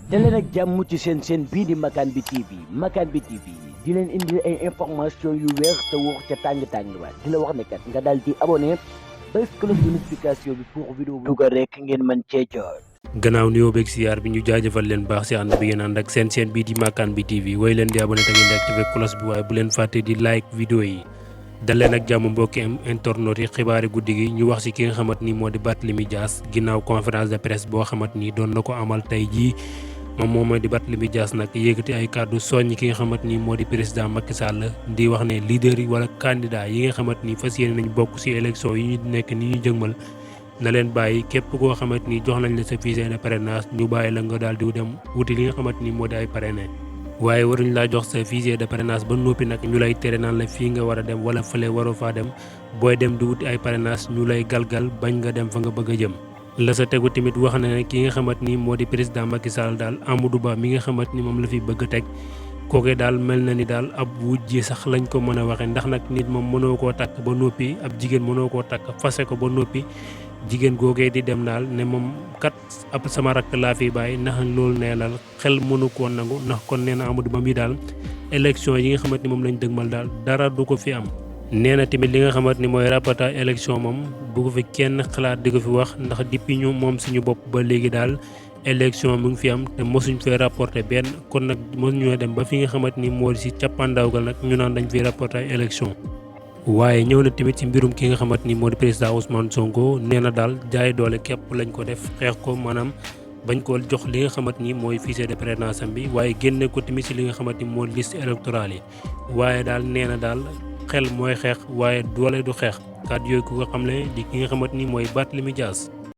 daleen ak jàmm ci seen bii di Makane bi TV Makane bi TV di leen indi ay information yu wér te wóor ca tàng-tàng ba di la wax ne kat nga daal di abonné bés cloche de notification bi pour vidéo bu dugal rek ngeen mën cee jot. gannaaw nuyoo beeg siyaar bi ñu jaajëfal leen baax si ànd bi ngeen ànd ak seen bii di Makane bi TV woy leen di abonné te ngeen di activé cloche bi waaye bu leen fàtte di like vidéo yi. dal leen ak jàmm mbokki internautes yi xibaari guddi gi ñu wax si ki nga xamante ni moo di Barthélémy Dias ginnaaw conférence de presse boo xamante ni doon na ko amal tey jii moom di Barthélémy Dias nag yëkkati ay kàddu soññ ki nga xamante ni moo di président Macky Sall di wax ne leader yi wala candidat yi nga xamante ni fas yéene nañ bokk si élection yi ñu nekk ni ñu jëgmal na leen bàyyi képp koo xamante ni jox nañ la sa fichier de parrainage ñu bàyyi la nga daal di dem wuti li nga xamante ni moo di ay parrainage waaye waruñ laa jox sa fichier de parrainage ba noppi nag ñu lay tere naan la fii nga war a dem wala fële waroo faa dem booy dem di wuti ay parrainage ñu lay galgal bañ nga dem fa nga bëgg a jëm. la sa tegu tamit wax na ne ki nga xamante ni moo di président Macky Sall daal Amadou Ba mi nga xamante ni moom la fi bëgg a teg kooke daal mel na ni daal ab wujji sax lañ ko mën a waxee ndax nag nit moom mënoo koo takk ba noppi ab jigéen mënoo koo takk fase ko ba noppi jigéen googee di dem daal ne moom kat ab sama rakk laa fi bàyyi ndax loolu nee la xel mënu koo nangu ndax kon nee na Amadou Ba mi daal élection yi nga xamante ni moom lañ dëgmal daal dara du ko fi am. nee na tamit li nga xamante ni mooy rapportage élection moom bu ko fi kenn xalaat di ko fi wax ndax depuis ñu moom suñu bopp ba léegi daal élection mu ngi fi am te mosuñ fee rapporté benn kon nag mosuñoo dem ba fi nga xamante ni moo di si cappaandaw ga nag ñu naan dañ fi rapportage élection. waaye ñëw na tamit ci mbirum ki nga xamante ni moo di président Ousmane Sonko nee na daal jaay doole képp lañ ko def xeex ko maanaam bañ ko jox li nga xamante ni mooy fichier de parrainage am bi waaye génne ko tamit si li nga xamante ni moo liste électorale yi waaye daal nee na daal xel mooy xeex waaye doole du xeex kàddu yooyu ku ko xam ne di ki nga xamante ni mooy Barthélémy Dias.